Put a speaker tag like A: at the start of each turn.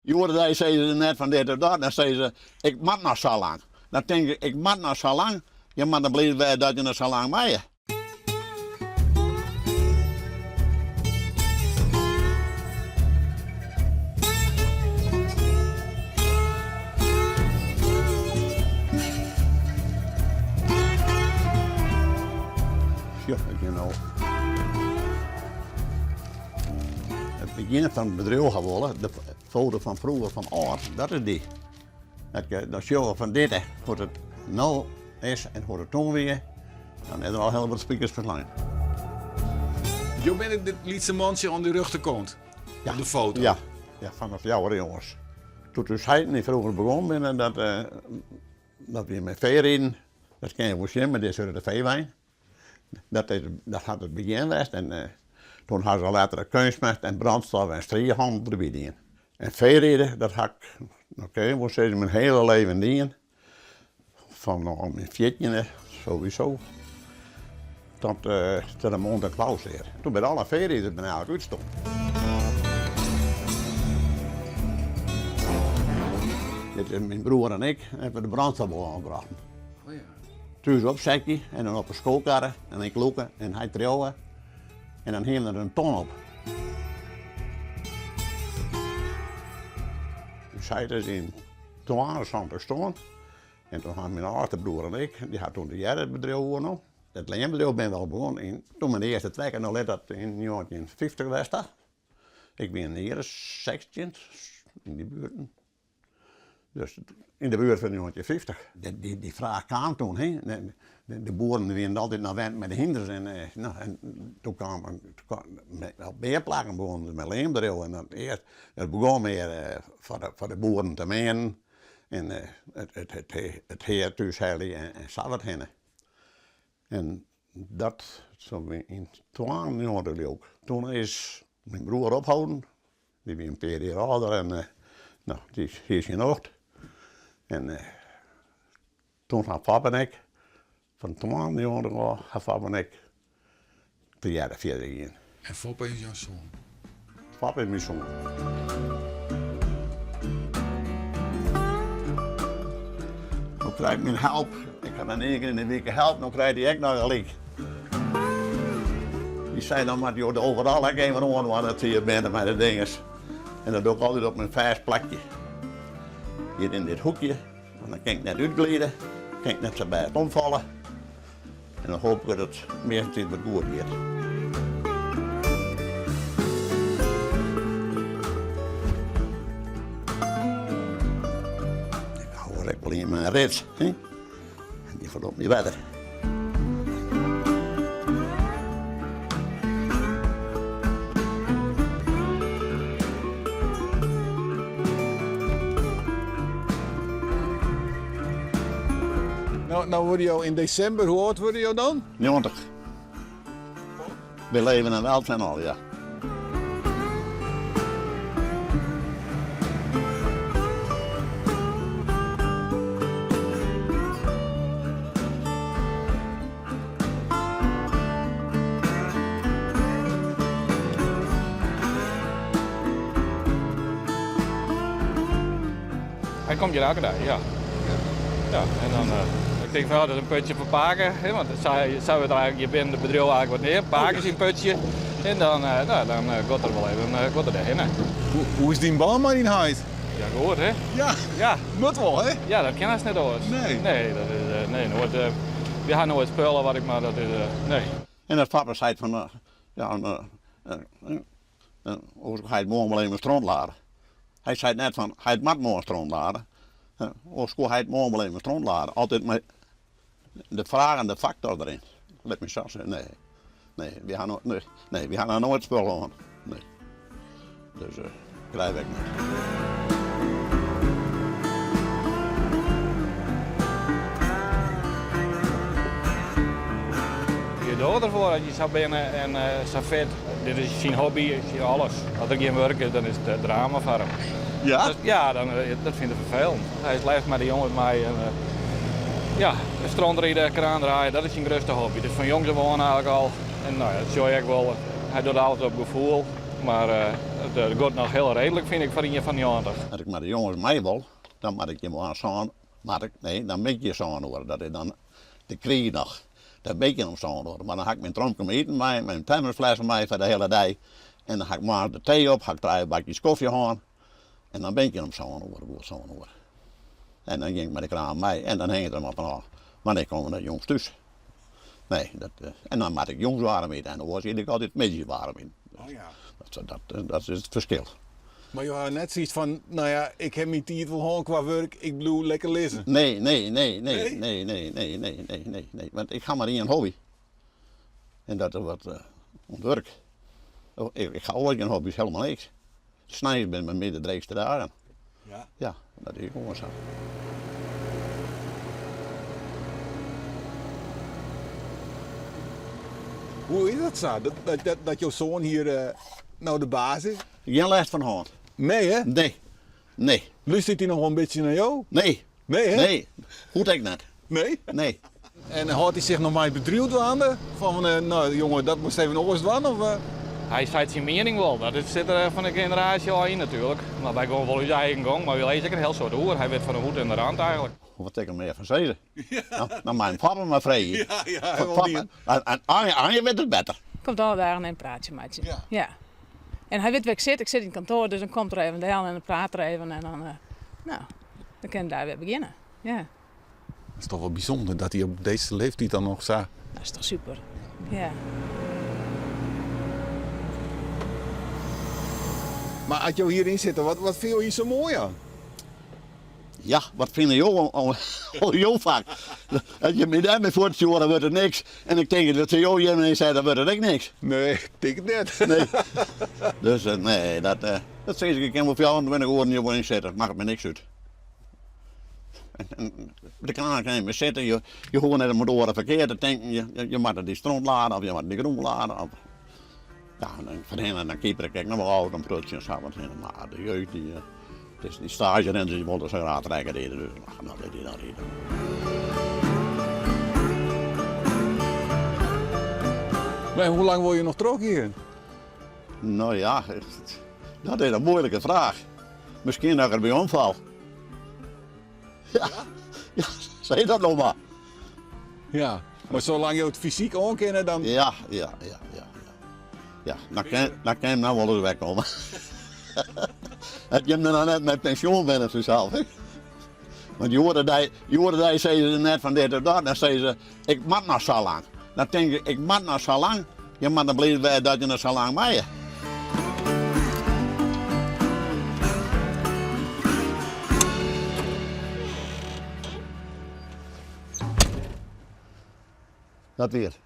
A: Hjoed-de-dei sizze se net fan dit of dat, dan sizze se, ik moat noch sa lang. Dan tink ik, ik moat noch sa lang, je moatte bliid wêze dat je noch sa lang meie. Sjoch, ik gean no it begjin fan it bedriuw ha wolle, de foto fan froeger fan âld, dat is dy. Dat je dan sjogge fan dit, hoe't it no is en hoe't it toen wie, dan is der al hiel wat spikers ferslein.
B: Jo binne dit lytse mantsje oan de rjochterkant op de foto?
A: Ja, ja, fan de fjouwer jonges. Doe't ús heiten dy froeger begûn binne, dat, dat wie mei feeriden, dat kin je wol sjen mei dizze grutte feewein. Dat is, dat hat it begjin west en toen ha se letter keunstmest en brandstof en striehannel derby dien. En feeride, dat ha ik, no kin je wol sizze, myn hiele leven dien. Fan no myn fjirtjinde sowieso tot de moarn dat ik ôfsear. Toen binne alle feeriders binne eigentlik útstoarn. Dit is myn broer en ik, en we de brandstof oanbrochten. Thús opsekje en dan op 'e skokarre en ik lûke en hy triuwe en dan hiene we der in ton op. Ús heit is yn 72 stoarn en toen ha myn âldste broer en ik, dy ha toen tegearre it bedriuw oernommen. It leanbedriuw binne we al begûn yn, toen mei de earste trekker, no lit dat yn 1950 west ha. Ik wie in jier as 16, yn dy buerten. Dus yn de buert fan 1950. Dy fraach kaam toen, hè. De boeren wienen altyd noch wend mei de hynders en no, en toen kaam op mear plakken begûnen se mei leanbedriuwen en dan earst, it begûn mear foar de boeren te meanen en it hea thús helje en sa wat hinne. En dat yn 92 leau ik. Toen is myn broer opholden. Dy wie in pear jier âlder en no, dy hie syn nocht. En toen ha Fab en ik, fan 92 ôf, ha Fab en ik tegearre fierder gien.
B: En Foppe is jouw soan?
A: Foppe is myn soan. No krij ik myn help. Ik ha dan ien kear yn de wike help, no krijt dy ek noch gelyk. Dy sei dan moat jo de overal ek even oandwaan dat se hjir binne mei de dinges. En dat doch ik altyd op myn fêst plakje. Hjir yn dit hoekje, want dan kin ik net útglide, kin ik net sa bêst omfalle. En dan hoopje ik dat it meastentiids wat goed giet. Ik hou ek wol ien mei in rits, hè? En dy falt op myn wetter.
B: No, no wurde jo yn desimber, hoe âld wurde jo dan?
A: 90. By leven en welzijn al, ja.
C: Hy komt hjir elke dei, ja. Ja, en dan, ik tink fan ja, dat is in putsje foar pake, hè, want sa, sa wurdt eigentlik hjir binnen it bedriuw eigentlik wat neamd, pake syn putsje. En dan, no, dan giet er wol even giet er dêrhinne.
B: Hoe is dyn bân mei dyn heit?
C: Ja, goed, hè.
B: Ja,
C: Ja.
B: moat wol, hè?
C: Ja, dat kin hast net oars.
B: Nee.
C: Nee, dat is, nee, noait, we ha noait spul wat ik mar, dat is, nee.
A: En dat papa seit fan, ja, oars hy it moarn wol even stront lade. Hy seit net fan, hy moat moarn stront lade. Oars koe hy it moarn wol even stront lade. Altyd mei de fragende faktor deryn. Lit my sa sizze, nee. Nee, wy ha nee, nee, wy ha noch noait spul hân. Nee. Dus krije we ek net.
C: Je dogge derfoar as je sa binne en sa fit. Dit is syn hobby, syn alles. As der gjin wurk is, dan is it drama foar him.
B: Ja?
C: Ja, dan, dat fynt er ferfelend. Hy is leafst mei de jonges mei. En, ja, strontride, kraan draaie, dat is syn grutste hobby. Dus fan jongs af oan eigentlik al. En no ja, dat sjoch je ek wol. Hy docht alles op gefoel. Mar it giet noch hiel reedlik fyn ik foar ien fan 90.
A: As ik mei de jonges mei wol, dan moat ik hjir moarns sân, moat ik, nee, dan bin ik hjir sân oere, dat is dan de kriich noch. Dan bin ik hjir om sân oere, mar dan ha ik myn trompke mei iten mei, myn termosflesse mei foar de hiele dei. En dan ha ik moarns de tee op, ha ik trije bakjes kofje hân. En dan bin ik hjir om sân oere, goed sân oere. En dan gean ik mei de kraan mei en dan hinget der mar fan ôf wannear komme de jonges thús. Nee, dat, en dan moat ik jûns waarm ite en oars yt ik altyd middeis waarm iten.
B: Oh ja.
A: Dat, dat, dat is it ferskil.
B: Mar jo hawwe net sayts fan, no ja, ik ha myn tiid wol hân kwa wurk, ik bliuw lekker lizzen.
A: Nee, nee, nee, nee, nee, nee, nee, nee, nee, nee, nee. Want ik ha mar ien hobby. En dat is wat oan it wurk. Ik ha oars gjin hobby's, helemaal niks. Sneins binne by my de dreechste dagen.
B: Ja?
A: Ja, dat is gewoan sa.
B: Hoe is dat sa, dat jo soan hjir no de baas is?
A: Gjin lêst fan hân.
B: Nee hè?
A: Nee, nee.
B: Lústert hy noch wol in bytsje nei jo?
A: Nee.
B: Nee hè?
A: Nee, hoecht ek net.
B: Nee?
A: Nee.
B: En hâldt hy sich noch mei it bedriuw dwaande? Fan, no jonge, dat moatst even oars dwaan? Of?
C: Hy seit syn miening wol. Dat sit der fan de generaasje ôf yn natuerlik. Mar wy gean wol ús eigen gong. Mar wy lizze ek in hiel soad oer. Hy wit fan de hoed en de rand eigentlik.
A: Wat ik er mear fan sizze? Dan mei him papa mar freegje.
B: Ja, ja, hy wol dien.
A: Anje wit it better.
D: Komt alle dagen even in praatsje meitsjen. Ja. En hy wit wêr ik sit. Ik sit yn it kantoar, dus dan komt er even del en dan praat er even en dan, no, dan kin de dei wer begjinne. Ja.
B: Dat is toch wol bysûnder dat hy op dizze leeftiid dan noch sa.
D: Dat is toch super. Ja.
B: Mar as jo hjiryn sitte, wat, wat fine jo hjir sa moai oan?
A: Ja, wat fine jo oan jo fak? As je my dêrmei fuortstjoere, wurdt it niks. En ik tink dat se jo hjirmei sette, wurdt it ek niks.
B: Nee, ik tink it net.
A: Nee. Dus nee, dat, dat sis ik, ik kin wol 24 oeren hjir wol yn sitte, makket my niks út. De kraan kin even sitte, je hoege net om it oare ferkear te tinken, je moatte dy stront lade of je moatte dy grûn lade. Of, ja, en foar hinne dan keeper ik ek noch wol ôf in prutsje en sa wat hinne, mar de jeugd dy, dy staazjerenners dy wolle sa graach trekker ride, dus no lit dy dan ride.
B: Maar hoe lang wol je noch trochgean?
A: No ja, dat is in moeilike fraach. Miskien dat ik der by omfal. Ja, ja, sis dat no mar.
B: Ja, mar salang jo it fysyk oankinne, dan.
A: Ja, ja, ja, ja. Ja, dan kin, dan kin him noch wolris wer komme. As jim der noch net mei pensjoen binne fansels, hè. Want hjoed-de-dei, hjoed-de-dei sizze se net fan dit of dat, dan sizze se, ik moat noch sa lang. Dan tink ik, ik moat noch sa lang, je moatte bliid wêze dat je noch sa lang meie. Dat wie it.